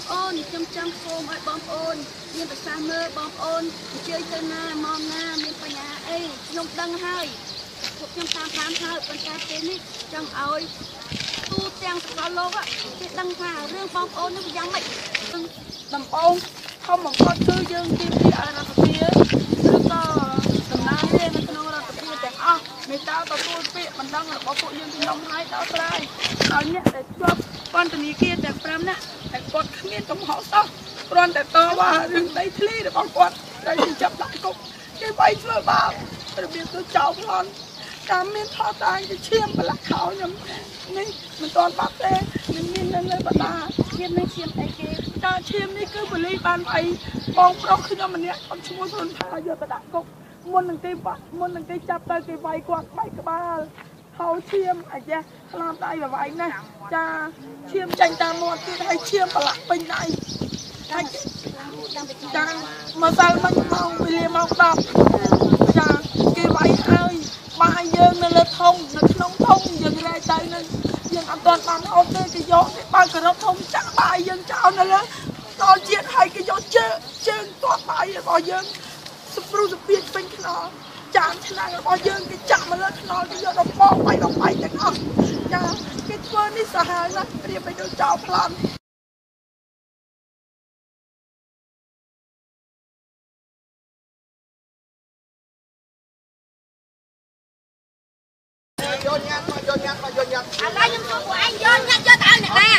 បងប្អូនខ្ញុំចង់សូមឲ្យបងប្អូនមានប្រសាសន៍មើលបងប្អូនអញ្ជើញទៅណាមកណាមានបញ្ហាអីខ្ញុំដឹងហើយពួកខ្ញុំតាមដានហើយប៉ុន្តែពេលនេះចង់ឲ្យទូទាំងសកលលោកគេដឹងថារឿងបងប្អូននេះយ៉ាងម៉េច ដំបូងធំបំផុតគឺយើងទាមទារឲ្យរដ្ឋាភិបាលឬក៏តំណាងរាស្ត្រនៅក្នុងរដ្ឋាភិបាលទាំងអស់មេត្តាទទួលពាក្យបណ្ដឹងរបស់ពួកយើងខ្ញុំឲ្យដោះស្រាយឲ្យអ្នកដែលជាប់ពន្ធនាគារទាំង5នាក់តែគាត់គ្មានកំហុសសោះគ្រាន់តែតវ៉ារឿងដីធ្លីរបស់គាត់ដែលគេចាប់ដាក់គុកគេវាយធ្វើបាបរបៀបទៅចោលប្លន់តាមមានថតតាងគេឈាមប្រឡាក់ខោខ្ញុំនេះមិនទាន់បាត់ទេនឹងមាននៅលើបដា ឈាមនេះឈាមអីគេ តាឈាមនេះគឺប៉ូលីសបានអីបងប្រុសខ្ញុំម្នាក់គាត់ឈ្មោះសុនថាយកទៅដាក់គុកមុននឹងគេបាត់មុននឹងគេចាប់ទៅគេវាយគាត់បែកក្បាលហៅឈាមអាយ៉ាខ្លាមដៃបវាយណាស់ចាឈាមចាញ់តាមមាត់ទៀតហើយឈាមប្រឡាក់ពេញដៃហើយចាមកសាលមិញម៉ោងវេលាម៉ោង10ចាគេវាយហើយបាយយើងនៅលើធុងនៅក្នុងធុងយើងរែកទៅនឹងយើងអត់ទាន់បានហូបទេគេយកគេបើកសរុបធុងចាក់បាយយើងចោលនៅលើដល់ជាតិហើយគេយកជើងជើងទាត់បាយរបស់យើងសព្រុសពៀតពេញខ្នល់ចានឆ្នាំងរបស់យើងគេចាក់មកលើខ្នល់គេយកដល់បកបាយដល់បាយទាំងអស់ចាគេធ្វើនេះសាហាវណាស់ប្រៀបไปដូចចោលប្លន់ យកញ៉ាំមកយកញ៉ាំមកយកញ៉ាំ ឥឡូវខ្ញុំសួរពួកឯងយកញ៉ាំយកទៅឲ្យអ្នកណា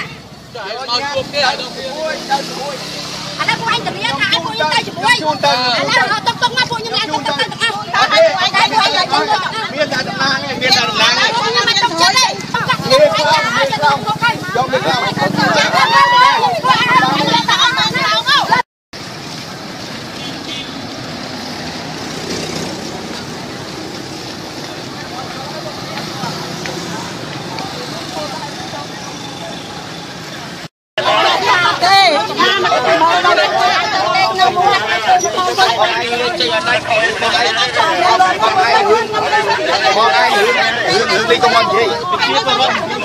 មកជួបគេឲ្យដល់ មួយទៅជាមួយ ឥឡូវពួកឯងធានាថាឲ្យពួកខ្ញុំទៅជាមួយឥឡូវតុកតុកមកពួកខ្ញុំឡើងតុកតុកទៅទាំងអស់ទៅឲ្យពួកឯងទៅពួកឯងទៅទាំងអស់ មានតែតំណាងឯងមានតែតំណាងឯង ខ្ញុំមិនតុកចិត្តទេចាក់ខ្ញុំឯងឲ្យទៅតុកតុកហើយ យកទៅ ចាក់ទៅពួកឯងទៅអស់ទៅមកទេមកដល់ទេនៅមួយ បងឯងលើចេញអត់ដៃបងឯងបងឯងរឿងបងឯងរឿងរឿងនេះកុំមកនិយាយបងឯងបងឯង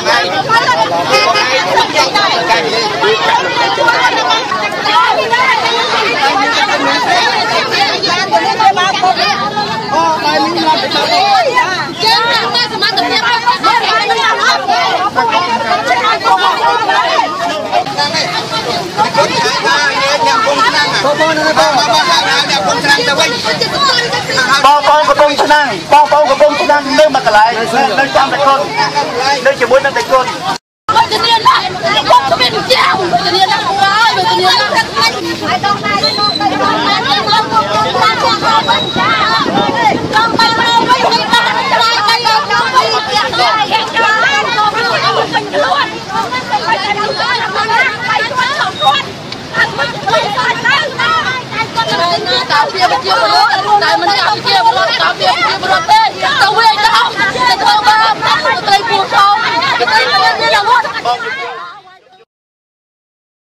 កាយនិយាយអូបាយមីមកទៅ យើងតាមសមត្ថភាពរបស់យើងនឹងអត់ គាត់ថាអ្នកកំពុងឆ្នាំងបងបងបងបងអ្នកកំពុងឆ្នាំងទៅវិញ បងប្អូនកំពុងឆ្នាំងបងប្អូនកំពុងឆ្នាំងនៅមួយកន្លែងនៅចាំតែគុណនៅជាមួយនឹងតែគុណ វេទនាណាស់គុំគ្មានជាវេទនាណាស់អើយវេទនាណាស់ហើយដងដៃ